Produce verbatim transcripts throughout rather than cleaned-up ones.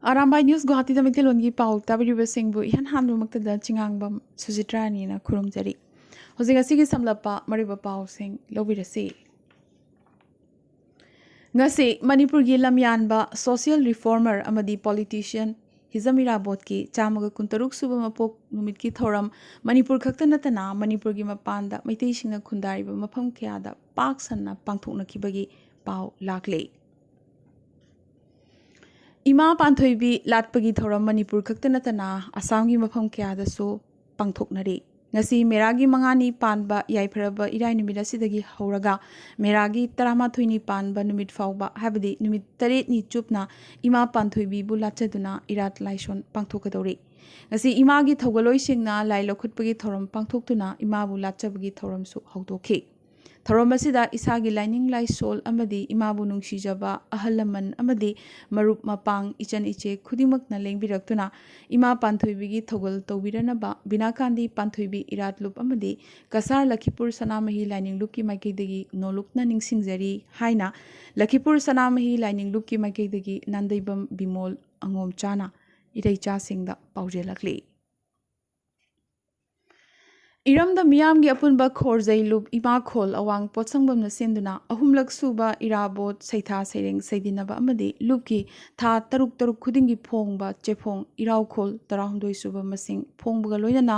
Arambai news ꯒꯨꯋꯥꯍꯥꯇꯤꯗ ꯃꯩꯇꯩꯂꯣꯟꯒꯤ ꯄꯥꯎ ꯇꯥꯕꯤꯔꯤꯕꯁꯤꯡꯕꯨ ꯏꯍꯥꯟ ꯍꯥꯟꯕꯃꯛꯇꯗ ꯆꯤꯉꯥꯡꯕꯝ ꯁꯨꯖꯤꯇ꯭ꯔꯥꯅꯤꯅ ꯈꯨꯔꯨꯝꯖꯔꯤ꯫ ꯍꯧꯖꯤꯛ ꯉꯁꯤꯒꯤ ꯁꯝꯂꯞꯄ ꯃꯔꯨꯑꯣꯏꯕ ꯄꯥꯎꯁꯤꯡ ꯂꯧꯕꯤꯔꯁꯤ꯫ ꯉꯁꯤ ꯃꯅꯤꯄꯨꯔꯒꯤ ꯂꯝꯌꯥꯟꯕ, social reformer ꯑꯃꯗꯤ politician ꯍꯤꯖꯝ ꯏꯔꯥꯕꯣꯠꯀꯤ ꯆꯥꯝꯃꯒ ꯀꯨꯟꯇꯔꯨꯛ ꯁꯨꯕ ꯃꯄꯣꯛ ꯅꯨꯃꯤꯠꯀꯤ ꯊꯧꯔꯝ ꯃꯅꯤꯄꯨꯔ ꯈꯛꯇ ꯅꯠꯇꯅ ꯃꯅꯤꯄꯨꯔꯒꯤ ꯃꯄꯥꯟꯗ ꯃꯩꯇꯩꯁꯤꯡꯅ ꯈꯨꯟꯗꯥꯔꯤꯕ ꯃꯐꯝ ꯀꯌꯥꯗ ꯄꯥꯛ ꯁꯟꯅ ꯄꯥꯡꯊꯣꯛꯅꯈꯤꯕꯒꯤ ꯄꯥꯎ ꯂꯥꯛꯂꯤ꯫ ꯏꯃꯥ ꯄꯥꯟꯊꯣꯏꯕꯤ ꯂꯥꯠꯄꯒꯤ ꯊꯧꯔꯝ ꯃꯅꯤꯄꯨꯔ ꯈꯛꯇ ꯅꯠꯇꯅ ꯑꯁꯥꯝꯒꯤ ꯃꯐꯝ ꯀꯌꯥꯗꯁꯨ ꯄꯥꯡꯊꯣꯛꯅꯔꯤ꯫ ꯉꯁꯤ ꯃꯦꯔꯥꯒꯤ ꯃꯉꯥꯅꯤ ꯄꯥꯟꯕ ꯌꯥꯏꯐꯔꯕ ꯏꯔꯥꯏ ꯅꯨꯃꯤꯠ ꯑꯁꯤꯗꯒꯤ ꯍꯧꯔꯒ ꯃꯦꯔꯥꯒꯤ ꯇꯔꯥꯃꯥꯊꯣꯏꯅꯤ ꯄꯥꯟꯕ ꯅꯨꯃꯤꯠ ꯐꯥꯎꯕ, ꯍꯥꯏꯕꯗꯤ ꯅꯨꯃꯤꯠ ꯇꯔꯦꯠꯅꯤ ꯆꯨꯞꯅ ꯏꯃꯥ ꯄꯥꯟꯊꯣꯏꯕꯤꯕꯨ ꯂꯥꯠꯆꯗꯨꯅ ꯏꯔꯥꯠ ꯂꯥꯏꯁꯣꯟ ꯄꯥꯡꯊꯣꯛꯀꯗꯧꯔꯤ꯫ ꯉꯁꯤ ꯏꯃꯥꯒꯤ ꯊꯧꯒꯜꯂꯣꯏꯁꯤꯡꯅ ꯂꯥꯏ ꯂꯧꯈꯠꯄꯒꯤ ꯊꯧꯔꯝ ꯄꯥꯡꯊꯣꯛꯇꯨꯅ ꯏꯃꯥꯕꯨ ꯂꯥꯠꯆꯕꯒꯤ ꯊꯧꯔꯝꯁꯨ ꯍꯧꯗꯣꯛꯈꯤ꯫ ꯊꯧꯔꯝ ꯑꯁꯤꯗ ꯏꯁꯥꯒꯤ ꯂꯥꯏꯅꯤꯡ ꯂꯥꯏꯁꯣꯜ ꯑꯃꯗꯤ ꯏꯃꯥꯕꯨ ꯅꯨꯡꯁꯤꯖꯕ ꯑꯍꯜ ꯂꯃꯟ ꯑꯃꯗꯤ ꯃꯔꯨꯞ ꯃꯄꯥꯡ, ꯏꯆꯟ ꯏꯆꯦ ꯈꯨꯗꯤꯡꯃꯛꯅ ꯂꯦꯡꯕꯤꯔꯛꯇꯨꯅ ꯏꯃꯥ ꯄꯥꯟꯊꯣꯏꯕꯤꯒꯤ ꯊꯧꯒꯜ ꯇꯧꯕꯤꯔꯅꯕ ꯕꯤꯅꯥꯀꯥꯟꯗꯤ ꯄꯥꯟꯊꯣꯏꯕꯤ ꯏꯔꯥꯠ ꯂꯨꯞ ꯑꯃꯗꯤ ꯀꯁꯥꯔ ꯂꯈꯤꯄꯨꯔ ꯁꯅꯥꯃꯍꯤ ꯂꯥꯏꯅꯤꯡ ꯂꯨꯞꯀꯤ ꯃꯥꯏꯀꯩꯗꯒꯤ ꯅꯣꯂꯨꯛꯅ ꯅꯤꯡꯁꯤꯡꯖꯔꯤ ꯍꯥꯏꯅ ꯂꯈꯤꯄꯨꯔ ꯁꯅꯥꯃꯍꯤ ꯂꯥꯏꯅꯤꯡ ꯂꯨꯞꯀꯤ ꯃꯥꯏꯀꯩꯗꯒꯤ ꯅꯥꯟꯗꯩꯕꯝ ꯕꯤꯃꯣꯜ ꯑꯉꯣꯝꯆꯥꯅ ꯏꯔꯩꯆꯥꯁꯤꯡꯗ ꯄꯥꯎꯖꯦꯜꯂꯛꯂꯤ꯫ ꯏꯔꯝꯗꯝ ꯃꯤꯌꯥꯝꯒꯤ ꯑꯄꯨꯟꯕ ꯈꯣꯔꯖꯩ ꯂꯨꯞ ꯏꯃꯥꯈꯣꯜ ꯑꯋꯥꯡ ꯄꯣꯠꯁꯪꯕꯝꯅ ꯁꯤꯟꯗꯨꯅ ꯑꯍꯨꯝꯂꯛ ꯁꯨꯕ ꯏꯔꯥꯕꯣꯠ ꯁꯩꯊꯥ ꯁꯩꯔꯦꯡ ꯁꯩꯗꯤꯟꯅꯕ ꯑꯃꯗꯤ ꯂꯨꯞꯀꯤ ꯊꯥ ꯇꯔꯨꯛ ꯇꯔꯨꯛ ꯈꯨꯗꯤꯡꯒꯤ ꯐꯣꯡꯕ ꯆꯦꯐꯣꯡ ꯏꯔꯥꯎꯈꯣꯜ ꯇꯔꯥꯍꯨꯝꯗꯣꯏ ꯁꯨꯕ ꯃꯁꯤꯡ ꯐꯣꯡꯕꯒ ꯂꯣꯏꯅꯅ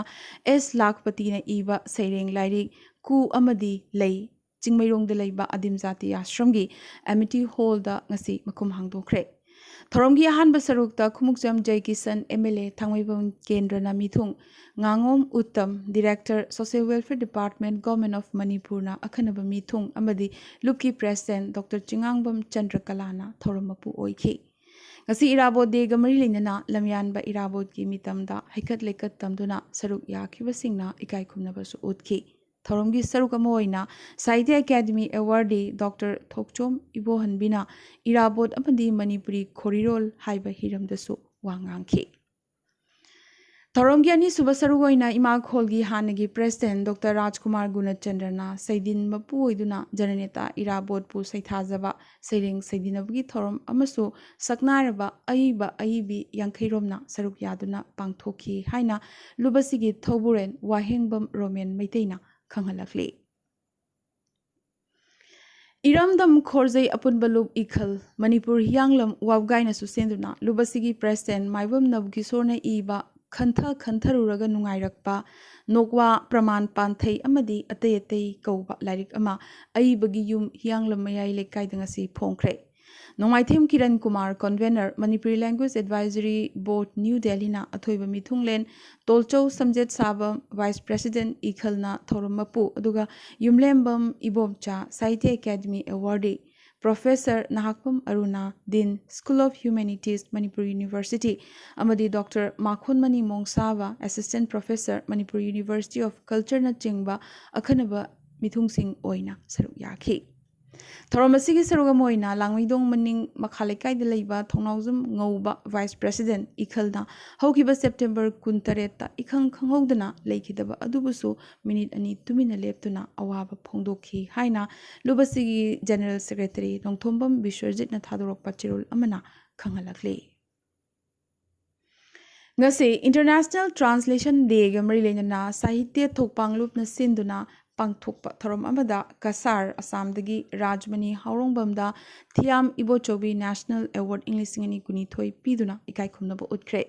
ꯑꯦꯁ ꯂꯥꯈꯄꯇꯤꯅ ꯏꯕ ꯁꯩꯔꯦꯡ ꯂꯥꯏꯔꯤꯛ ꯀꯨ ꯑꯃꯗꯤ ꯂꯩ, ꯆꯤꯡꯃꯩꯔꯣꯡꯗ ꯂꯩꯕ ꯑꯗꯤꯝ ꯖꯥꯇꯤ ꯑꯥꯁ꯭ꯔꯝꯒꯤ ꯑꯦꯃꯤꯇꯤ ꯍꯣꯜꯗ ꯉꯁꯤ ꯃꯈꯨꯝ ꯍꯥꯡꯗꯣꯛꯈ꯭ꯔꯦ꯫ ꯊꯧꯔꯝꯒꯤ ꯑꯍꯥꯟꯕ ꯁꯔꯨꯛꯇ Khumukcham ꯖꯩꯀꯤꯁꯟ, M L A, Thangmeiband ꯀꯦꯟꯗ꯭ꯔꯅ ꯃꯤꯊꯨꯡ, ꯉꯥꯉꯣꯝ Uttam, director, social welfare department, government of ꯃꯅꯤꯄꯨꯔꯅ ꯑꯈꯟꯅꯕ ꯃꯤꯊꯨꯡ ꯑꯃꯗꯤ ꯂꯨꯞꯀꯤ ꯄ꯭ꯔꯦꯁꯤꯗꯦꯟꯠ ꯗꯣꯛꯇꯔ ꯆꯤꯉꯥꯡꯕꯝ ꯆꯟꯗ꯭ꯔꯀꯂꯥꯅ ꯊꯧꯔꯝ ꯃꯄꯨ ꯑꯣꯏꯈꯤ꯫ ꯉꯁꯤ ꯏꯔꯥꯕꯣꯠ ꯗꯦꯒ ꯃꯔꯤ ꯂꯩꯅꯅ ꯂꯝꯌꯥꯟꯕ ꯏꯔꯥꯕꯣꯠꯀꯤ ꯃꯤꯇꯝꯗ ꯍꯩꯀꯠ ꯂꯩꯀꯠ ꯇꯝꯗꯨꯅ ꯁꯔꯨꯛ ꯌꯥꯈꯤꯕꯁꯤꯡꯅ ꯏꯀꯥꯏ ꯈꯨꯝꯅꯕꯁꯨ ꯎꯠꯈꯤ꯫ ꯊꯧꯔꯝꯒꯤ ꯁꯔꯨꯛ ꯑꯃ ꯑꯣꯏꯅ ꯁꯥꯍꯤꯇ꯭ꯌ ꯑꯦꯀꯥꯗꯃꯤ ꯑꯦꯋꯥꯔꯗꯤ ꯗꯣꯛꯇꯔ ꯊꯣꯛꯆꯣꯝ ꯏꯕꯣꯍꯟꯕꯤꯅ ꯏꯔꯥꯕꯣꯠ ꯑꯃꯗꯤ ꯃꯅꯤꯄꯨꯔꯤ ꯈꯣꯔꯤꯔꯣꯜ ꯍꯥꯏꯕ ꯍꯤꯔꯝꯗꯁꯨ ꯋꯥ ꯉꯥꯡꯈꯤ꯫ ꯊꯧꯔꯝꯒꯤ ꯑꯅꯤꯁꯨꯕ ꯁꯔꯨꯛ ꯑꯣꯏꯅ ꯏꯃꯥꯈꯣꯜꯒꯤ ꯍꯥꯟꯅꯒꯤ ꯄ꯭ꯔꯦꯁꯤꯗꯦꯟ ꯗꯣꯛꯇꯔ ꯔꯥꯖꯀꯨꯃꯥꯔ ꯒꯨꯅꯆꯟꯗ꯭ꯔꯅ ꯁꯩꯗꯤꯟ ꯃꯄꯨ ꯑꯣꯏꯗꯨꯅ ꯖꯅꯅꯦꯇꯥ ꯏꯔꯥꯕꯣꯠꯄꯨ ꯁꯩꯊꯥꯖꯕ ꯁꯩꯔꯦꯡ ꯁꯩꯗꯤꯟꯅꯕꯒꯤ ꯊꯧꯔꯝ ꯑꯃꯁꯨ ꯁꯛꯅꯥꯏꯔꯕ ꯑꯏꯕ ꯑꯏꯕꯤ ꯌꯥꯡꯈꯩꯔꯣꯝꯅ ꯁꯔꯨꯛ ꯌꯥꯗꯨꯅ ꯄꯥꯡꯊꯣꯛꯈꯤ ꯍꯥꯏꯅ ꯂꯨꯕꯁꯤꯒꯤ ꯊꯧꯕꯨꯔꯦꯟ ꯋꯥꯍꯦꯡꯕꯝ ꯔꯣꯃꯦꯟ ꯃꯩꯇꯩꯅ ꯈꯪꯍꯜꯂꯛꯂꯤ꯫ ꯏꯔꯝꯗꯝ ꯈꯣꯔꯖꯩ ꯑꯄꯨꯟꯕ ꯂꯨꯞ ꯏꯈꯜ ꯃꯅꯤꯄꯨꯔ ꯍꯤꯌꯥꯡꯂꯝ ꯋꯥꯕꯒꯥꯏꯅꯁꯨ ꯁꯦꯝꯗꯨꯅ ꯂꯨꯕꯁꯤꯒꯤ ꯄ꯭ꯔꯦꯁꯤꯗꯦꯟ ꯃꯥꯏꯕꯝ ꯅꯕꯀꯤꯁꯣꯔꯅ ꯏꯕ ꯈꯟꯊ ꯈꯟꯊꯔꯨꯔꯒ ꯅꯨꯡꯉꯥꯏꯔꯛꯄ ꯅꯣꯛꯋꯥ ꯄ꯭ꯔꯃꯥꯟ ꯄꯥꯟꯊꯩ ꯑꯃꯗꯤ ꯑꯇꯩ ꯑꯇꯩ ꯀꯧꯕ ꯂꯥꯏꯔꯤꯛ ꯑꯃ ꯑꯏꯕꯒꯤ ꯌꯨꯝ ꯍꯤꯌꯥꯡꯂꯝ ꯃꯌꯥꯏ ꯂꯩꯀꯥꯏꯗ ꯉꯁꯤ ꯐꯣꯡꯈ꯭ꯔꯦ꯫ ꯅꯣꯡꯃꯥꯏꯊꯦꯝ Kiran Kumar, convener, Manipuri Language Advisory Board, New Delhi ꯅ ꯑꯊꯣꯏꯕ ꯃꯤꯊꯨꯡꯂꯦꯟ ꯇꯣꯜꯆꯧ ꯁꯝꯖꯦꯠ ꯁꯥꯕ, vice president, ꯏꯈꯜꯅ ꯊꯧꯔꯝ ꯃꯄꯨ, ꯑꯗꯨꯒ ꯌꯨꯝꯂꯦꯝꯕꯝ Ibomcha, Sahitya Academy Awardee, Professor Nahakpam Aruna, Dean, School of Humanities, Manipur University, ꯑꯃꯗꯤ doctor ꯃꯥꯈꯣꯟꯃꯅꯤ ꯃꯣꯡꯁꯥꯕ, Assistant Professor, Manipur University of Culture ꯅꯆꯤꯡꯕ ꯑꯈꯟꯅꯕ ꯃꯤꯊꯨꯡꯁꯤꯡ ꯑꯣꯏꯅ ꯁꯔꯨꯛ ꯌꯥꯈꯤ꯫ ꯊꯧꯔꯝ ꯑꯁꯤꯒꯤ ꯁꯔꯨꯛ ꯑꯃ ꯑꯣꯏꯅ ꯂꯥꯡꯃꯩꯗꯣꯡ ꯃꯅꯤꯡ ꯃꯈꯥ ꯂꯩꯀꯥꯏꯗ ꯂꯩꯕ ꯊꯣꯡꯅꯥꯎꯖꯝ ꯉꯧꯕ, vice president, ꯏꯈꯜꯅ ꯍꯧꯈꯤꯕ ꯁꯦꯞꯇꯦꯝꯕꯔ ꯀꯨꯟꯇꯔꯦꯠꯇ ꯏꯈꯪ ꯈꯪꯍꯧꯗꯅ ꯂꯩꯈꯤꯗꯕ ꯑꯗꯨꯕꯨꯁꯨ ꯃꯤꯅꯤꯠ ꯑꯅꯤ ꯇꯨꯃꯤꯟꯅ ꯂꯦꯞꯇꯨꯅ ꯑꯋꯥꯕ ꯐꯣꯡꯗꯣꯛꯈꯤ ꯍꯥꯏꯅ ꯂꯨꯕꯁꯤꯒꯤ General Secretary ꯅꯣꯡꯊꯣꯝꯕꯝ ꯕꯤꯁ꯭ꯋꯔꯖꯤꯠꯅ ꯊꯥꯗꯣꯔꯛꯄ ꯆꯦꯔꯣꯜ ꯑꯃꯅ ꯈꯪꯍꯜꯂꯛꯂꯤ꯫ ꯉꯁꯤ International Translation Day ꯒ ꯃꯔꯤ ꯂꯩꯅꯅ ꯁꯥꯍꯤꯇ꯭ꯌ ꯊꯣꯛꯄꯥꯡꯂꯨꯞꯅ ꯁꯤꯟꯗꯨꯅ ꯄꯥꯡꯊꯣꯛꯄ ꯊꯧꯔꯝ ꯑꯃꯗ ꯀꯁꯥꯔ, ꯑꯁꯥꯝꯗꯒꯤ ꯔꯥꯖꯃꯅꯤ ꯍꯥꯎꯔꯣꯡꯕꯝꯗ ꯊꯤꯌꯥꯝ ꯏꯕꯣꯆꯧꯕꯤ National Award ꯏꯪ ꯂꯤꯁꯤꯡ ꯑꯅꯤ ꯀꯨꯟꯅꯤꯊꯣꯏ ꯄꯤꯗꯨꯅ ꯏꯀꯥꯏ ꯈꯨꯝꯅꯕ ꯎꯠꯈ꯭ꯔꯦ꯫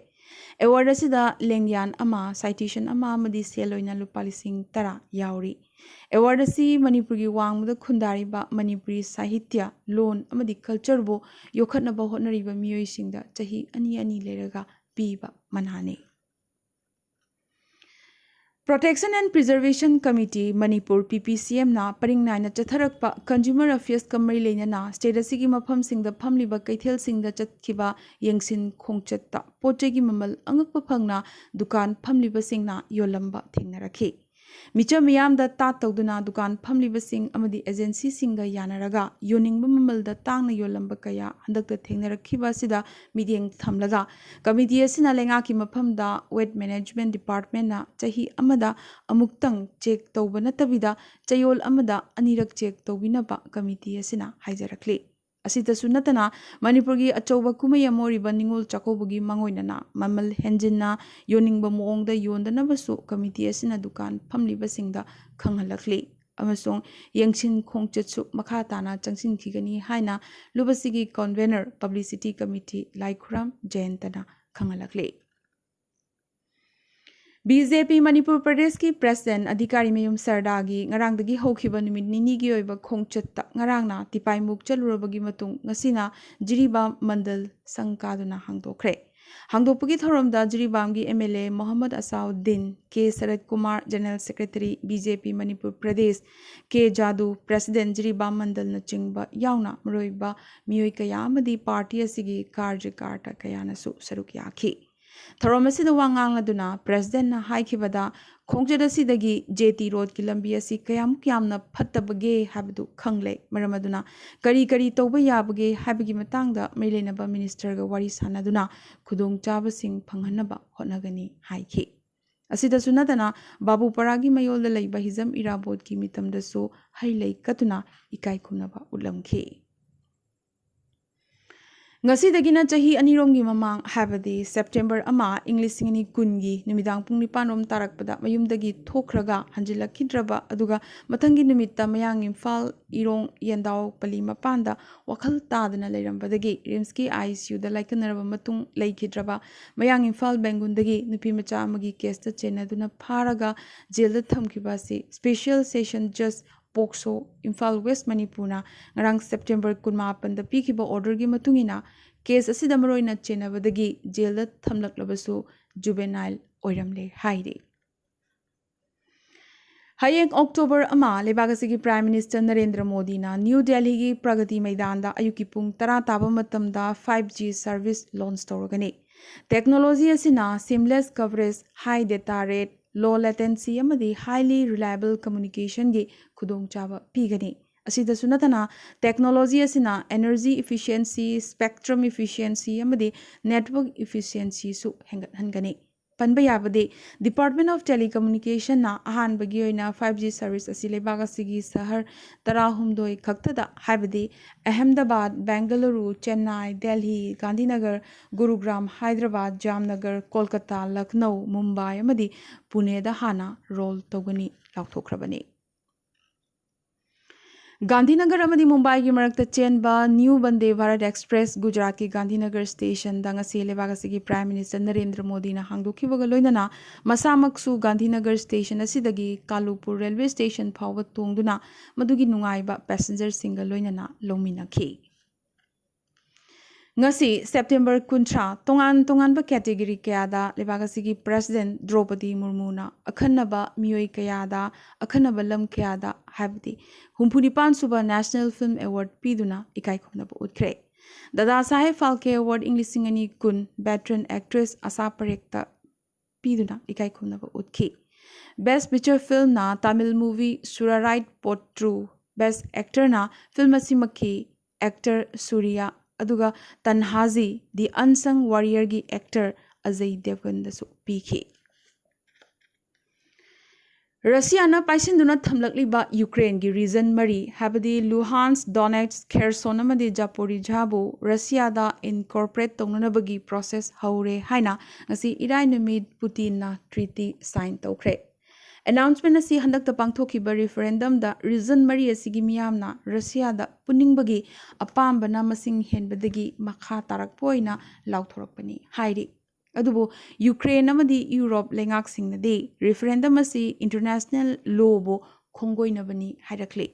Award ꯑꯁꯤꯗ ꯂꯦꯡꯌꯥꯟ ꯑꯃ, citation ꯑꯃ ꯑꯃꯗꯤ ꯁꯦꯜ ꯑꯣꯏꯅ ꯂꯨꯄꯥ ꯂꯤꯁꯤꯡ ꯇꯔꯥ ꯌꯥꯎꯔꯤ꯫ Award ꯑꯁꯤ ꯃꯅꯤꯄꯨꯔꯒꯤ ꯋꯥꯡꯃꯗ ꯈꯨꯟꯗꯥꯔꯤꯕ ꯃꯅꯤꯄꯨꯔꯤ ꯁꯥꯍꯤꯇ꯭ꯌ, ꯂꯣꯟ ꯑꯃꯗꯤ culture ꯕꯨ ꯌꯣꯛꯈꯠꯅꯕ ꯍꯣꯠꯅꯔꯤꯕ ꯃꯤꯑꯣꯏꯁꯤꯡꯗ ꯆꯍꯤ ꯑꯅꯤ ꯑꯅꯤ ꯂꯩꯔꯒ ꯄꯤꯕ ꯃꯅꯥꯅꯤ꯫ Protection and Preservation Committee, Manipur, P P C M ꯅ ꯄꯔꯤꯡ ꯅꯥꯏꯅ ꯆꯠꯊꯔꯛꯄ consumer affairs ꯀ ꯃꯔꯤ ꯂꯩꯅꯅ state ꯑꯁꯤꯒꯤ ꯃꯐꯝꯁꯤꯡꯗ ꯐꯝꯂꯤꯕ ꯀꯩꯊꯦꯜꯁꯤꯡꯗ ꯆꯠꯈꯤꯕ ꯌꯦꯡꯁꯤꯟ ꯈꯣꯡꯆꯠꯇ ꯄꯣꯠ ꯆꯩꯒꯤ ꯃꯃꯜ ꯑꯉꯛꯄ ꯐꯪꯅ ꯗꯨꯀꯥꯟ ꯐꯝꯂꯤꯕꯁꯤꯡꯅ ꯌꯣꯜꯂꯝꯕ ꯊꯦꯡꯅꯔꯛꯈꯤ꯫ ꯃꯤꯆꯝ ꯃꯤꯌꯥꯝꯗ ꯇꯥꯠ ꯇꯧꯗꯨꯅ ꯗꯨꯀꯥꯟ ꯐꯝꯂꯤꯕꯁꯤꯡ ꯑꯃꯗꯤ ꯑꯦꯖꯦꯟꯁꯤꯁꯤꯡꯒ ꯌꯥꯅꯔꯒ ꯌꯣꯟꯅꯤꯡꯕ ꯃꯃꯜꯗ ꯇꯥꯡꯅ ꯌꯣꯜꯂꯝꯕ ꯀꯌꯥ ꯍꯟꯗꯛꯇ ꯊꯦꯡꯅꯔꯛꯈꯤꯕ ꯑꯁꯤꯗ ꯃꯤꯠꯌꯦꯡ ꯊꯝꯂꯒ ꯀꯃꯤꯇꯤ ꯑꯁꯤꯅ ꯂꯩꯉꯥꯛꯀꯤ ꯃꯐꯝꯗ Waste Management Departmentꯅ ꯆꯍꯤ ꯑꯃꯗ ꯑꯃꯨꯛꯇꯪ ꯆꯦꯛ ꯇꯧꯕ ꯅꯠꯇꯕꯤꯗ ꯆꯌꯣꯜ ꯑꯃꯗ ꯑꯅꯤꯔꯛ ꯆꯦꯛ ꯇꯧꯕꯤꯅꯕ ꯀꯃꯤꯇꯤ ꯑꯁꯤꯅ ꯍꯥꯏꯖꯔꯛꯂꯤ꯫ ꯑꯁꯤꯇꯁꯨ ꯅꯠꯇꯅ ꯃꯅꯤꯄꯨꯔꯒꯤ ꯑꯆꯧꯕ ꯀꯨꯝꯍꯩ ꯑꯃ ꯑꯣꯏꯔꯤꯕ ꯅꯤꯉꯣꯜ ꯆꯥꯛꯀꯧꯕꯒꯤ ꯃꯥꯡꯑꯣꯏꯅꯅ ꯃꯃꯜ ꯍꯦꯟꯖꯤꯟꯅ ꯌꯣꯟꯅꯤꯡꯕ ꯃꯑꯣꯡꯗ ꯌꯣꯟꯗꯅꯕꯁꯨ ꯀꯃꯤꯇꯤ ꯑꯁꯤꯅ ꯗꯨꯀꯥꯟ ꯐꯝꯂꯤꯕꯁꯤꯡꯗ ꯈꯪꯍꯜꯂꯛꯂꯤ ꯑꯃꯁꯨꯡ ꯌꯦꯡꯁꯤꯟ ꯈꯣꯡꯆꯠꯁꯨ ꯃꯈꯥ ꯇꯥꯅ ꯆꯪꯁꯤꯟꯈꯤꯒꯅꯤ ꯍꯥꯏꯅ ꯂꯨꯕꯁꯤꯒꯤ convener Publicity Committee ꯂꯥꯏꯈꯨꯔꯝ ꯖꯌꯟꯇꯅ ꯈꯪꯍꯜꯂꯛꯂꯤ꯫ ꯕꯤ ꯖꯦ ꯄꯤ ꯃꯅꯤꯄꯨꯔ ꯄ꯭ꯔꯗꯦꯁꯀꯤ ꯄ꯭ꯔꯦꯁꯤꯗꯦꯟ ꯑꯙꯤꯀꯥꯔꯤ ꯃꯌꯨꯝ ꯁꯔꯗꯥꯒꯤ ꯉꯔꯥꯡꯗꯒꯤ ꯍꯧꯈꯤꯕ ꯅꯨꯃꯤꯠ ꯅꯤꯅꯤꯒꯤ ꯑꯣꯏꯕ ꯈꯣꯡꯆꯠꯇ ꯉꯔꯥꯡꯅ ꯇꯤꯄꯥꯏꯃꯨꯛ ꯆꯠꯂꯨꯔꯕꯒꯤ ꯃꯇꯨꯡ ꯉꯁꯤꯅ ꯖꯤꯔꯤꯕꯥꯝ ꯃꯟꯗꯜ ꯁꯪ ꯀꯥꯗꯨꯅ ꯍꯥꯡꯗꯣꯛꯈ꯭ꯔꯦ꯫ ꯍꯥꯡꯗꯣꯛꯄꯒꯤ ꯊꯧꯔꯝꯗ ꯖꯤꯔꯤꯕꯥꯝꯒꯤ M L A Mohammad Asauddin, K Sarat Kumar, general secretary, B J P Manipur Pradesh, K Jadu, president Jiribam ꯃꯟꯗꯜꯅꯆꯤꯡꯕ ꯌꯥꯎꯅ ꯃꯔꯨꯑꯣꯏꯕ ꯃꯤꯑꯣꯏ ꯀꯌꯥ ꯑꯃꯗꯤ ꯄꯥꯔꯇꯤ ꯑꯁꯤꯒꯤ ꯀꯥꯔꯖꯀꯥꯔꯇ ꯀꯌꯥꯅꯁꯨ ꯁꯔꯨꯛ ꯌꯥꯈꯤ꯫ ꯊꯧꯔꯝ ꯑꯁꯤꯗ ꯋꯥ ꯉꯥꯡꯂꯗꯨꯅ ꯄ꯭ꯔꯦꯁꯤꯗꯦꯟꯅ ꯍꯥꯏꯈꯤꯕꯗ, ꯈꯣꯡꯆꯠ ꯑꯁꯤꯗꯒꯤ ꯖꯦ ꯇꯤ ꯔꯣꯗꯀꯤ ꯂꯝꯕꯤ ꯑꯁꯤ ꯀꯌꯥꯃꯨꯛ ꯌꯥꯝꯅ ꯐꯠꯇꯕꯒꯦ ꯍꯥꯏꯕꯗꯨ ꯈꯪꯂꯦ꯫ ꯃꯔꯝ ꯑꯗꯨꯅ ꯀꯔꯤ ꯀꯔꯤ ꯇꯧꯕ ꯌꯥꯕꯒꯦ ꯍꯥꯏꯕꯒꯤ ꯃꯇꯥꯡꯗ ꯃꯔꯤ ꯂꯩꯅꯕ ꯃꯤꯅꯤꯁꯇꯔꯒ ꯋꯥꯔꯤ ꯁꯥꯟꯅꯗꯨꯅ ꯈꯨꯗꯣꯡꯆꯥꯕꯁꯤꯡ ꯐꯪꯍꯟꯅꯕ ꯍꯣꯠꯅꯒꯅꯤ ꯍꯥꯏꯈꯤ꯫ ꯑꯁꯤꯗꯁꯨ ꯅꯠꯇꯅ ꯕꯥꯕꯨꯄꯔꯥꯒꯤ ꯃꯌꯣꯜꯗ ꯂꯩꯕ ꯍꯤꯖꯝ ꯏꯔꯥꯕꯣꯠꯀꯤ ꯃꯤꯇꯝꯗꯁꯨ ꯍꯩ ꯂꯩ ꯀꯠꯇꯨꯅ ꯏꯀꯥꯏ ꯈꯨꯝꯅꯕ ꯎꯠꯂꯝꯈꯤ꯫ ꯉꯁꯤꯗꯒꯤꯅ ꯆꯍꯤ ꯑꯅꯤꯔꯣꯝꯒꯤ ꯃꯃꯥꯡ, ꯍꯥꯏꯕꯗꯤ ꯁꯦꯞꯇꯦꯝꯕꯔ ꯑꯃ, ꯏꯪ ꯂꯤꯁꯤꯡ ꯑꯅꯤ ꯀꯨꯟꯒꯤ ꯅꯨꯃꯤꯗꯥꯡ ꯄꯨꯡ ꯅꯤꯄꯥꯟ ꯔꯣꯝ ꯇꯥꯔꯛꯄꯗ ꯃꯌꯨꯝꯗꯒꯤ ꯊꯣꯛꯈ꯭ꯔꯒ ꯍꯟꯖꯤꯜꯂꯛꯈꯤꯗ꯭ꯔꯕ, ꯑꯗꯨꯒ ꯃꯊꯪꯒꯤ ꯅꯨꯃꯤꯠꯇ ꯃꯌꯥꯡ ꯏꯝꯐꯥꯜ ꯏꯔꯣꯡ ꯌꯦꯟꯗꯥꯎ ꯄꯜꯂꯤ ꯃꯄꯥꯟꯗ ꯋꯥꯈꯜ ꯇꯥꯗꯅ ꯂꯩꯔꯝꯕꯗꯒꯤ ꯔꯤꯝꯁꯀꯤ ꯑꯥꯏ ꯁꯤ ꯌꯨꯗ ꯂꯥꯏꯀꯠꯅꯔꯕ ꯃꯇꯨꯡ ꯂꯩꯈꯤꯗ꯭ꯔꯕ ꯃꯌꯥꯡ ꯏꯝꯐꯥꯜ ꯕꯦꯡꯒꯨꯟꯗꯒꯤ ꯅꯨꯄꯤ ꯃꯆꯥ ꯑꯃꯒꯤ ꯀꯦꯁꯇ ꯆꯦꯟꯅꯗꯨꯅ ꯐꯥꯔꯒ ꯖꯦꯜꯗ ꯊꯝꯈꯤꯕ ꯑꯁꯤ ꯁ꯭ꯄꯦꯁꯤꯌꯦꯜ ꯁꯦꯁꯟ ꯖꯖ ꯄꯣꯛꯁꯣ, ꯏꯝꯐꯥꯜ ꯋꯦꯁ, ꯃꯅꯤꯄꯨꯔꯅ ꯉꯔꯥꯡ ꯁꯦꯞꯇꯦꯝꯕꯔ ꯀꯨꯟꯃꯥꯄꯟꯗ ꯄꯤꯈꯤꯕ ꯑꯣꯔꯗꯔꯒꯤ ꯃꯇꯨꯡ ꯏꯟꯅ, ꯀꯦꯁ ꯑꯁꯤꯗ ꯃꯔꯨꯑꯣꯏꯅ ꯆꯦꯟꯅꯕꯗꯒꯤ ꯖꯦꯜꯗ ꯊꯝꯂꯛꯂꯕꯁꯨ, ꯖꯨꯕꯦꯅꯥꯏꯜ ꯑꯣꯏꯔꯝꯂꯦ ꯍꯥꯏꯔꯤ꯫ ꯍꯌꯦꯡ ꯑꯣꯛꯇꯣꯕꯔ ꯑꯃ, ꯂꯩꯕꯥꯛ ꯑꯁꯤꯒꯤ ꯄ꯭ꯔꯥꯏꯝ ꯃꯤꯅꯤꯁꯇꯔ ꯅꯔꯦꯟꯗ꯭ꯔ ꯃꯣꯗꯤꯅ ꯅ꯭ꯌꯨ ꯗꯦꯜꯍꯤꯒꯤ ꯄ꯭ꯔꯒꯇꯤ ꯃꯩꯗꯥꯟꯗ ꯑꯌꯨꯛꯀꯤ ꯄꯨꯡ ꯇꯔꯥ ꯇꯥꯕ ꯃꯇꯝꯗ five G service launch ꯇꯧꯔꯒꯅꯤ꯫ ꯇꯦꯛꯅꯣꯂꯣꯖꯤ ꯑꯁꯤꯅ seamless coverage, high data rate, low latency ꯑꯃꯗꯤ highly reliable communication ꯒꯤ ꯈꯨꯗꯣꯡꯆꯥꯕ ꯄꯤꯒꯅꯤ꯫ ꯑꯁꯤꯗꯁꯨ ꯅꯠꯇꯅ, technology ꯑꯁꯤꯅ energy efficiency, spectrum efficiency ꯑꯃꯗꯤ network efficiency ꯁꯨ ꯍꯦꯟꯒꯠꯍꯟꯒꯅꯤ꯫ ꯄꯟꯕ ꯌꯥꯕꯗꯤ, Department of Telecommunication ꯅ ꯑꯍꯥꯟꯕꯒꯤ ꯑꯣꯏꯅ five G service ꯑꯁꯤ ꯂꯩꯕꯥꯛ ꯑꯁꯤꯒꯤ ꯁꯍꯔ ꯇꯔꯥꯍꯨꯝꯗꯣꯏ ꯈꯛꯇꯗ, ꯍꯥꯏꯕꯗꯤ ꯑꯍꯃꯦꯗꯕꯥꯗ, ꯕꯦꯡꯒꯂꯨꯔꯨ, ꯆꯦꯟꯅꯥꯏ, ꯗꯦꯜꯍꯤ, ꯒꯥꯟꯙꯤꯅꯒꯔ, ꯒꯨꯔꯨꯒ꯭ꯔꯥꯝ, ꯍꯥꯏꯗ꯭ꯔꯕꯥꯗ, ꯖꯥꯝꯅꯒꯔ, ꯀꯣꯜꯀꯇꯥ, ꯂꯈꯅꯧ, ꯃꯨꯝꯕꯥꯏ ꯑꯃꯗꯤ ꯄꯨꯅꯦꯗ ꯍꯥꯟꯅ roll ꯇꯧꯒꯅꯤ ꯂꯥꯎꯊꯣꯛꯈ꯭ꯔꯕꯅꯤ꯫ ꯒꯥꯟꯙꯤꯅꯒꯔ ꯑꯃꯗꯤ ꯃꯨꯝꯕꯥꯏꯒꯤ ꯃꯔꯛꯇ ꯆꯦꯟꯕ New Vande Bharat Express ꯒꯨꯖꯔꯥꯠꯀꯤ ꯒꯥꯟꯙꯤꯅꯒꯔ ꯁ꯭ꯇꯦꯁꯟꯗ ꯉꯁꯤ ꯂꯩꯕꯥꯛ ꯑꯁꯤꯒꯤ Prime Minister ꯅꯔꯦꯟꯗ꯭ꯔ ꯃꯣꯗꯤꯅ ꯍꯥꯡꯗꯣꯛꯈꯤꯕꯒ ꯂꯣꯏꯅꯅ, ꯃꯁꯥꯃꯛꯁꯨ ꯒꯥꯟꯙꯤꯅꯒꯔ ꯁ꯭ꯇꯦꯁꯟ ꯑꯁꯤꯗꯒꯤ ꯀꯥꯂꯨꯄꯨꯔ ꯔꯦꯜꯋꯦ ꯁ꯭ꯇꯦꯁꯟ ꯐꯥꯎꯕ ꯇꯣꯡꯗꯨꯅ ꯃꯗꯨꯒꯤ ꯅꯨꯡꯉꯥꯏꯕ passenger ꯁꯤꯡꯒ ꯂꯣꯏꯅꯅ ꯂꯧꯃꯤꯟꯅꯈꯤ꯫ ꯉꯁꯤ, September ꯀꯨꯟꯊ꯭ꯔꯥ, ꯇꯣꯉꯥꯟ ꯇꯣꯉꯥꯟꯕ category ꯀꯌꯥꯗ ꯂꯩꯕꯥꯛ ꯑꯁꯤꯒꯤ President ꯗ꯭ꯔꯧꯄꯗꯤ ꯃꯨꯔꯃꯨꯅ ꯑꯈꯟꯅꯕ ꯃꯤꯑꯣꯏ ꯀꯌꯥꯗ, ꯑꯈꯟꯅꯕ ꯂꯝ ꯀꯌꯥꯗ, ꯍꯥꯏꯕꯗꯤ ꯍꯨꯝꯐꯨꯅꯤꯄꯥꯟ ꯁꯨꯕ National Film Award ꯄꯤꯗꯨꯅ ꯏꯀꯥꯏ ꯈꯨꯝꯅꯕ ꯎꯠꯈ꯭ꯔꯦ꯫ ꯗꯥꯗꯥ ꯁꯥꯍꯦꯕ ꯐꯥꯜꯀꯦ Award ꯏꯪ ꯂꯤꯁꯤꯡ ꯑꯅꯤ ꯀꯨꯟ veteran actress ꯑꯁꯥ ꯄꯔꯦꯈꯇ ꯄꯤꯗꯨꯅ ꯏꯀꯥꯏ ꯈꯨꯝꯅꯕ ꯎꯠꯈꯤ꯫ Best Feature Film ꯅ Tamil movie Surarai Pottru, Best Actor ꯅ film ꯑꯁꯤꯃꯛꯀꯤ actor ꯁꯨꯔꯤꯌꯥ, ꯑꯗꯨꯒ ꯇꯟꯍꯥꯖꯤ, The Unsung Warrior ꯒꯤ actor ꯑꯖꯌ ꯗꯦꯕꯒꯟꯗꯁꯨ ꯄꯤꯈꯤ꯫ ꯔꯁꯤꯌꯥꯅ ꯄꯥꯏꯁꯤꯟꯗꯨꯅ ꯊꯝꯂꯛꯂꯤꯕ ꯌꯨꯀ꯭ꯔꯦꯟꯒꯤ region ꯃꯔꯤ, ꯍꯥꯏꯕꯗꯤ ꯂꯨꯍꯥꯟꯁ, ꯗꯣꯅꯦꯠꯁ, ꯈꯦꯔꯁꯣꯟ ꯑꯃꯗꯤ ꯖꯥꯄꯣꯔꯤꯖꯥꯕꯨ ꯔꯁꯤꯌꯥꯗ incorporate ꯇꯧꯅꯅꯕꯒꯤ process ꯍꯧꯔꯦ ꯍꯥꯏꯅ ꯉꯁꯤ ꯏꯔꯥꯏ ꯅꯨꯃꯤꯠ ꯄꯨꯇꯤꯟꯅ treaty sign ꯇꯧꯈ꯭ꯔꯦ꯫ Announcement ꯑꯁꯤ ꯍꯟꯗꯛꯇ ꯄꯥꯡꯊꯣꯛꯈꯤꯕ referendum ꯗ region ꯃꯔꯤ ꯑꯁꯤꯒꯤ ꯃꯤꯌꯥꯝꯅ ꯔꯁꯤꯌꯥꯗ ꯄꯨꯅꯤꯡꯕꯒꯤ ꯑꯄꯥꯝꯕꯅ ꯃꯁꯤꯡ ꯍꯦꯟꯕꯗꯒꯤ ꯃꯈꯥ ꯇꯥꯔꯛꯄ ꯑꯣꯏꯅ ꯂꯥꯎꯊꯣꯔꯛꯄꯅꯤ ꯍꯥꯏꯔꯤ꯫ ꯑꯗꯨꯕꯨ ꯌꯨꯀ꯭ꯔꯦꯟ ꯑꯃꯗꯤ ꯌꯨꯔꯣꯞ ꯂꯩꯉꯥꯛꯁꯤꯡꯅꯗꯤ referendum ꯑꯁꯤ international law ꯕꯨ ꯈꯣꯡꯒꯣꯏꯅꯕꯅꯤ ꯍꯥꯏꯔꯛꯂꯤ꯫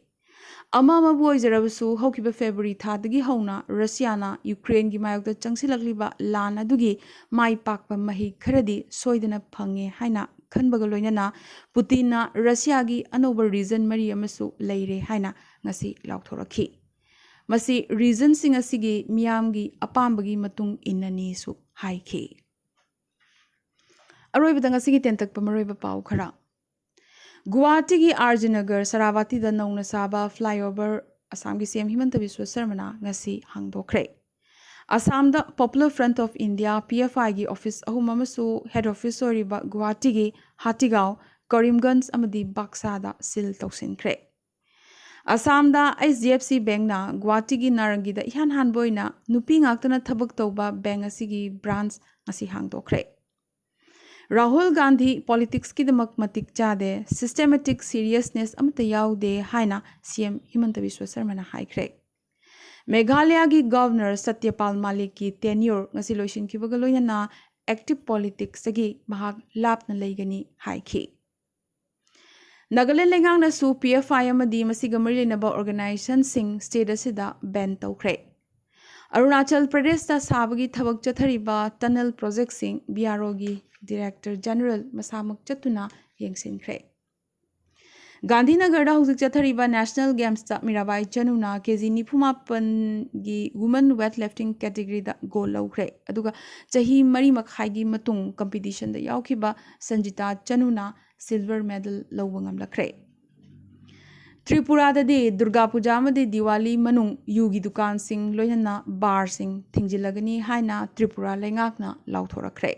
ꯑꯃ ꯑꯃꯕꯨ ꯑꯣꯏꯖꯔꯕꯁꯨ, ꯍꯧꯈꯤꯕ February ꯊꯥꯗꯒꯤ ꯍꯧꯅ ꯔꯁꯤꯌꯥꯅ ꯌꯨꯀ꯭ꯔꯦꯟꯒꯤ ꯃꯥꯌꯣꯛꯇ ꯆꯪꯁꯤꯜꯂꯛꯂꯤꯕ ꯂꯥꯟ ꯑꯗꯨꯒꯤ ꯃꯥꯏ ꯄꯥꯛꯄ ꯃꯍꯩ ꯈꯔꯗꯤ ꯁꯣꯏꯗꯅ ꯐꯪꯉꯦ ꯍꯥꯏꯅ ꯈꯟꯕꯒ ꯂꯣꯏꯅꯅ, ꯄꯨꯇꯤꯟꯅ ꯔꯁꯤꯌꯥꯒꯤ ꯑꯅꯧꯕ region ꯃꯔꯤ ꯑꯃꯁꯨ ꯂꯩꯔꯦ ꯍꯥꯏꯅ ꯉꯁꯤ ꯂꯥꯎꯊꯣꯔꯛꯈꯤ꯫ ꯃꯁꯤ region ꯁꯤꯡ ꯑꯁꯤꯒꯤ ꯃꯤꯌꯥꯝꯒꯤ ꯑꯄꯥꯝꯕꯒꯤ ꯃꯇꯨꯡ ꯏꯟꯅꯅꯤꯁꯨ ꯍꯥꯏꯈꯤ꯫ ꯑꯔꯣꯏꯕꯗ ꯉꯁꯤꯒꯤ ꯇꯦꯟꯇꯛꯄ ꯃꯔꯨꯑꯣꯏꯕ ꯄꯥꯎ ꯈꯔ꯫ ꯒꯨꯋꯥꯍꯥꯇꯤꯒꯤ ꯑꯥꯔ ꯖꯤ ꯅꯒꯔ ꯁꯔꯥꯕꯥꯇꯤꯗ ꯅꯧꯅ ꯁꯥꯕ flyover ꯑꯁꯥꯝꯒꯤ ꯁꯤ ꯑꯦꯝ ꯍꯤꯃꯟꯇ ꯕꯤꯁ꯭ꯋ ꯁꯔꯃꯅ ꯉꯁꯤ ꯍꯥꯡꯗꯣꯛꯈ꯭ꯔꯦ꯫ ꯑꯁꯥꯝꯗ Popular Front of India, P F I ꯒꯤ ꯑꯣꯐꯤꯁ ꯑꯍꯨꯝ ꯑꯃꯁꯨ ꯍꯦꯗ ꯑꯣꯐꯤꯁ ꯑꯣꯏꯔꯤꯕ ꯒꯨꯋꯥꯍꯥꯇꯤꯒꯤ ꯍꯥꯇꯤꯒꯥꯎ, ꯀꯔꯤꯝꯒꯟꯖ ꯑꯃꯗꯤ ꯕꯥꯛꯁꯥꯗ ꯁꯤꯜ ꯇꯧꯁꯤꯟꯈ꯭ꯔꯦ꯫ ꯑꯁꯥꯝꯗ ꯑꯩꯆ ꯗꯤ ꯑꯦꯐ ꯁꯤ ꯕꯦꯡꯛꯅ ꯒꯨꯋꯥꯍꯥꯇꯤꯒꯤ ꯅꯥꯔꯪꯒꯤꯗ ꯏꯍꯥꯟ ꯍꯥꯟꯕ ꯑꯣꯏꯅ ꯅꯨꯄꯤ ꯉꯥꯛꯇꯅ ꯊꯕꯛ ꯇꯧꯕ ꯕꯦꯡꯛ ꯑꯁꯤꯒꯤ ꯕ꯭ꯔꯥꯟꯆ ꯉꯁꯤ ꯍꯥꯡꯗꯣꯛꯈ꯭ꯔꯦ꯫ ꯔꯥꯍꯨꯜ ꯒꯥꯟꯙꯤ ꯄꯣꯂꯤꯇꯤꯛꯁꯀꯤꯗꯃꯛ ꯃꯇꯤꯛ ꯆꯥꯗꯦ, systematic seriousness ꯑꯃꯠꯇ ꯌꯥꯎꯗꯦ ꯍꯥꯏꯅ ꯁꯤ ꯑꯦꯝ ꯍꯤꯃꯟꯇ ꯕꯤꯁ꯭ꯋ ꯁꯔꯃꯅ ꯍꯥꯏꯈ꯭ꯔꯦ꯫ ꯃꯦꯘꯥꯂꯌꯥꯒꯤ ꯒꯚꯔꯅꯔ ꯁꯇ꯭ꯌꯄꯥꯜ ꯃꯥꯂꯤꯛꯀꯤ tenure ꯉꯁꯤ ꯂꯣꯏꯁꯤꯟꯈꯤꯕꯒ ꯂꯣꯏꯅꯅ active ꯄꯣꯂꯤꯇꯤꯛꯁꯇꯒꯤ ꯃꯍꯥꯛ ꯂꯥꯞꯅ ꯂꯩꯒꯅꯤ ꯍꯥꯏꯈꯤ꯫ ꯅꯥꯒꯥꯂꯦꯟ ꯂꯩꯉꯥꯛꯅꯁꯨ ꯄꯤ ꯑꯦꯐ ꯑꯥꯏ ꯑꯃꯗꯤ ꯃꯁꯤꯒ ꯃꯔꯤ ꯂꯩꯅꯕ ꯑꯣꯔꯒꯅꯥꯏꯖꯦꯁꯟꯁꯤꯡ ꯁ꯭ꯇꯦꯠ ꯑꯁꯤꯗ ꯕꯦꯟ ꯇꯧꯈ꯭ꯔꯦ꯫ ꯑꯔꯨꯅꯥꯆꯜ ꯄ꯭ꯔꯗꯦꯁꯇ ꯁꯥꯕꯒꯤ ꯊꯕꯛ ꯆꯠꯊꯔꯤꯕ ꯇꯅꯦꯜ ꯄ꯭ꯔꯣꯖꯦꯛꯁꯤꯡ ꯕꯤ ꯑꯥꯔ ꯑꯣꯒꯤ ꯗꯤꯔꯦꯛꯇꯔ ꯖꯦꯅꯔꯦꯜ ꯃꯁꯥꯃꯛ ꯆꯠꯇꯨꯅ ꯌꯦꯡꯁꯤꯟꯈ꯭ꯔꯦ꯫ ꯒꯥꯟꯙꯤꯅꯒꯔꯗ ꯍꯧꯖꯤꯛ ꯆꯠꯊꯔꯤꯕ ꯅꯦꯁꯅꯦꯜ ꯒꯦꯝꯁꯇ ꯃꯤꯔꯥꯕꯥꯏ ꯆꯅꯨꯅ ꯀꯦ ꯖꯤ ꯅꯤꯐꯨ ꯃꯥꯄꯟꯒꯤ women weight lifting categoryꯗ ꯒꯣꯜ ꯂꯧꯈ꯭ꯔꯦ꯫ ꯑꯗꯨꯒ ꯆꯍꯤ ꯃꯔꯤ ꯃꯈꯥꯏꯒꯤ ꯃꯇꯨꯡ ꯀꯝꯄꯤꯇꯤꯁꯟꯗ ꯌꯥꯎꯈꯤꯕ ꯁꯟꯖꯤꯇꯥ ꯆꯅꯨꯅ ꯁꯤꯜꯚꯔ ꯃꯦꯗꯜ ꯂꯧꯕ ꯉꯝꯂꯛꯈ꯭ꯔꯦ꯫ ꯇ꯭ꯔꯤꯄꯨꯔꯥꯗꯗꯤ ꯗꯨꯔꯒꯥ ꯄꯨꯖꯥ ꯑꯃꯗꯤ ꯗꯤꯋꯥꯂꯤ ꯃꯅꯨꯡ ꯌꯨꯒꯤ ꯗꯨꯀꯥꯟꯁꯤꯡ ꯂꯣꯏꯅꯅ ꯕꯥꯔꯁꯤꯡ ꯊꯤꯡꯖꯤꯜꯂꯒꯅꯤ ꯍꯥꯏꯅ ꯇ꯭ꯔꯤꯄꯨꯔꯥ ꯂꯩꯉꯥꯛꯅ ꯂꯥꯎꯊꯣꯔꯛꯈ꯭ꯔꯦ꯫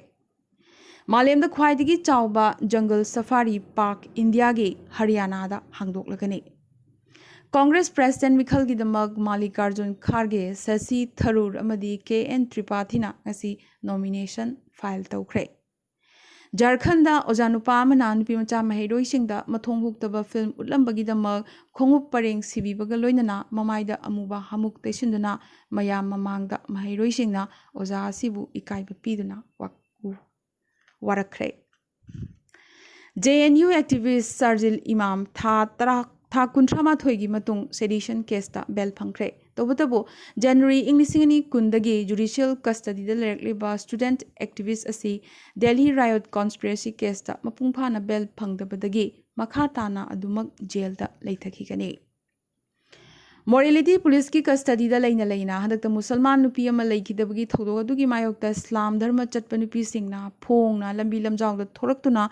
ꯃꯥꯂꯦꯝꯗ ꯈ꯭ꯋꯥꯏꯗꯒꯤ ꯆꯥꯎꯕ ꯖꯪꯒꯜ ꯁꯐꯥꯔꯤ ꯄꯥꯔꯛ ꯏꯟꯗꯤꯌꯥꯒꯤ ꯍꯔꯤꯌꯥꯅꯥꯗ ꯍꯥꯡꯗꯣꯛꯂꯒꯅꯤ꯫ ꯀꯣꯡꯒ꯭ꯔꯦꯁ ꯄ꯭ꯔꯦꯁꯤꯗꯦꯟꯠ ꯃꯤꯈꯜꯒꯤꯗꯃꯛ ꯃꯥꯜꯂꯤꯀꯥꯔꯖꯨꯟ ꯈꯥꯔꯒꯦ, ꯁꯁꯤ ꯊꯔꯨꯔ ꯑꯃꯗꯤ ꯀꯦ ꯑꯦꯟ ꯇ꯭ꯔꯤꯄꯥꯊꯤꯅ ꯉꯁꯤ ꯅꯣꯃꯤꯅꯦꯁꯟ ꯐꯥꯏꯜ ꯇꯧꯈ꯭ꯔꯦ꯫ ꯖꯥꯔꯈꯟꯗ ꯑꯣꯖꯥ ꯅꯨꯄꯥ ꯑꯃꯅ ꯅꯨꯄꯤꯃꯆꯥ ꯃꯍꯩꯔꯣꯏꯁꯤꯡꯗ ꯃꯊꯣꯡ ꯍꯨꯛꯇꯕ ꯐꯤꯜꯝ ꯎꯠꯂꯝꯕꯒꯤꯗꯃꯛ ꯈꯣꯡꯎꯞ ꯄꯔꯦꯡ ꯁꯤꯕꯤꯕꯒ ꯂꯣꯏꯅꯅ ꯃꯃꯥꯏꯗ ꯑꯃꯨꯕ ꯍꯥꯃꯨꯛ ꯇꯩꯁꯤꯟꯗꯨꯅ ꯃꯌꯥꯝ ꯃꯃꯥꯡꯗ ꯃꯍꯩꯔꯣꯏꯁꯤꯡꯅ ꯑꯣꯖꯥ ꯑꯁꯤꯕꯨ ꯏꯀꯥꯏꯕ ꯄꯤꯗꯨꯅ ꯋꯥ-, ꯋꯥꯔꯛꯈ꯭ꯔꯦ꯫ ꯖꯦ ꯑꯦꯟ ꯌꯨ ꯑꯦꯛꯇꯤꯚꯤꯁ ꯁꯥꯔꯖꯤꯜ ꯏꯃꯥꯝ ꯊꯥ ꯇꯔꯥ, ꯊꯥ ꯀꯨꯟꯊ꯭ꯔꯥ ꯃꯥꯊꯣꯏꯒꯤ ꯃꯇꯨꯡ ꯁꯦꯗꯤꯁꯟ ꯀꯦꯁꯇ ꯕꯦꯜ ꯐꯪꯈ꯭ꯔꯦ꯫ ꯇꯧꯕꯇꯕꯨ ꯖꯅꯋꯥꯔꯤ ꯏꯪ ꯂꯤꯁꯤꯡ ꯑꯅꯤ ꯀꯨꯟꯗꯒꯤ ꯖꯨꯗꯤꯁꯤꯌꯦꯜ ꯀꯁꯇꯗꯤꯗ ꯂꯩꯔꯛꯂꯤꯕ ꯁ꯭ꯇꯨꯗꯦꯟꯠ ꯑꯦꯛꯇꯤꯚꯤꯁ꯭ꯠ ꯑꯁꯤ ꯗꯦꯜꯍꯤ ꯔꯥꯏꯑꯣꯠ ꯀꯣꯟꯁꯄꯤꯔꯦꯁꯤ ꯀꯦꯁꯇ ꯃꯄꯨꯡ ꯐꯥꯅ ꯕꯦꯜ ꯐꯪꯗꯕꯗꯒꯤ ꯃꯈꯥ ꯇꯥꯅ ꯑꯗꯨꯃꯛ ꯖꯦꯜꯗ ꯂꯩꯊꯈꯤꯒꯅꯤ꯫ ꯃꯣꯔꯦꯂꯤꯗꯤ ꯄꯨꯂꯤꯁꯀꯤ ꯀꯁꯇꯗꯤꯗ ꯂꯩꯅ ꯂꯩꯅ ꯍꯟꯗꯛꯇ ꯃꯨꯁꯜꯃꯥꯟ ꯅꯨꯄꯤ ꯑꯃ ꯂꯩꯈꯤꯗꯕꯒꯤ ꯊꯧꯗꯣꯛ ꯑꯗꯨꯒꯤ ꯃꯥꯌꯣꯛꯇ ꯏꯁꯂꯥꯝ ꯙꯔꯃ ꯆꯠꯄ ꯅꯨꯄꯤꯁꯤꯡꯅ ꯐꯣꯡꯅ ꯂꯝꯕꯤ ꯂꯝꯖꯥꯎꯗ ꯊꯣꯔꯛꯇꯨꯅ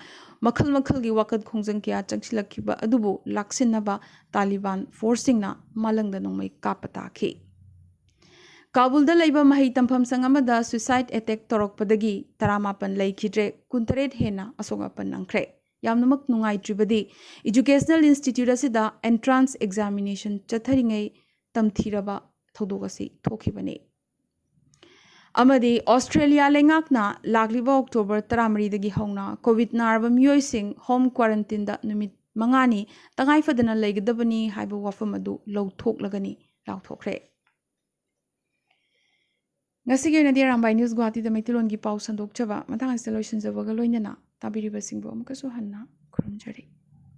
ꯃꯈꯜ ꯃꯈꯜꯒꯤ ꯋꯥꯀꯠ ꯈꯣꯡꯖꯪ ꯀꯌꯥ ꯆꯪꯁꯤꯜꯂꯛꯈꯤꯕ ꯑꯗꯨꯕꯨ ꯂꯥꯛꯁꯤꯟꯅꯕ ꯇꯥꯂꯤꯕꯥꯟ ꯐꯣꯔꯁꯁꯤꯡꯅ ꯃꯥꯂꯪꯗ ꯅꯣꯡꯃꯩ ꯀꯥꯞꯄ ꯇꯥꯈꯤ꯫ ꯀꯥꯕꯨꯜꯗ ꯂꯩꯕ ꯃꯍꯩ ꯇꯝꯐꯝ ꯁꯪ ꯑꯃꯗ suicide attack ꯇꯧꯔꯛꯄꯗꯒꯤ ꯇꯔꯥꯃꯥꯄꯟ ꯂꯩꯈꯤꯗ꯭ꯔꯦ, ꯀꯨꯟꯇꯔꯦꯠ ꯍꯦꯟꯅ ꯑꯁꯣꯛ ꯑꯄꯟ ꯅꯪꯈ꯭ꯔꯦ꯫ ꯌꯥꯝꯅꯃꯛ ꯅꯨꯡꯉꯥꯏꯇ꯭ꯔꯤꯕꯗꯤ educational institute ꯑꯁꯤꯗ entrance examination ꯆꯠꯊꯔꯤꯉꯩ ꯇꯝꯊꯤꯔꯕ ꯊꯧꯗꯣꯛ ꯑꯁꯤ ꯊꯣꯛꯈꯤꯕꯅꯤ꯫ ꯑꯃꯗꯤ ꯑꯣꯁꯇ꯭ꯔꯦꯂꯤꯌꯥ ꯂꯩꯉꯥꯛꯅ ꯂꯥꯛꯂꯤꯕ ꯑꯣꯛꯇꯣꯕꯔ ꯇꯔꯥꯃꯔꯤꯗꯒꯤ ꯍꯧꯅ ꯀꯣꯚꯤꯗ ꯅꯥꯔꯕ ꯃꯤꯑꯣꯏꯁꯤꯡ ꯍꯣꯝ ꯀ꯭ꯋꯥꯔꯟꯇꯤꯟꯗ ꯅꯨꯃꯤꯠ ꯃꯉꯥꯅꯤ ꯇꯉꯥꯏ ꯐꯗꯅ ꯂꯩꯒꯗꯕꯅꯤ ꯍꯥꯏꯕ ꯋꯥꯐꯝ ꯑꯗꯨ ꯂꯧꯊꯣꯛꯂꯒꯅꯤ ꯂꯥꯎꯊꯣꯛꯈ꯭ꯔꯦ꯫ ꯉꯁꯤꯒꯤ ꯑꯣꯏꯅꯗꯤ ꯑꯔꯥꯝꯕꯥꯏ ꯅ꯭ꯌꯨꯁ ꯒꯨꯋꯥꯍꯥꯇꯤꯗ ꯃꯩꯇꯩꯂꯣꯟꯒꯤ ꯄꯥꯎ ꯁꯟꯗꯣꯛꯆꯕ ꯃꯇꯥꯡ ꯑꯁꯤꯗ ꯂꯣꯏꯁꯤꯟꯖꯕꯒ ꯂꯣꯏꯅꯅ ꯇꯥꯕꯤꯔꯤꯕꯁꯤꯡꯕꯨ ꯑꯃꯨꯛꯀꯁꯨ ꯍꯟꯅ ꯈꯨꯔꯨꯝꯖꯔꯤ꯫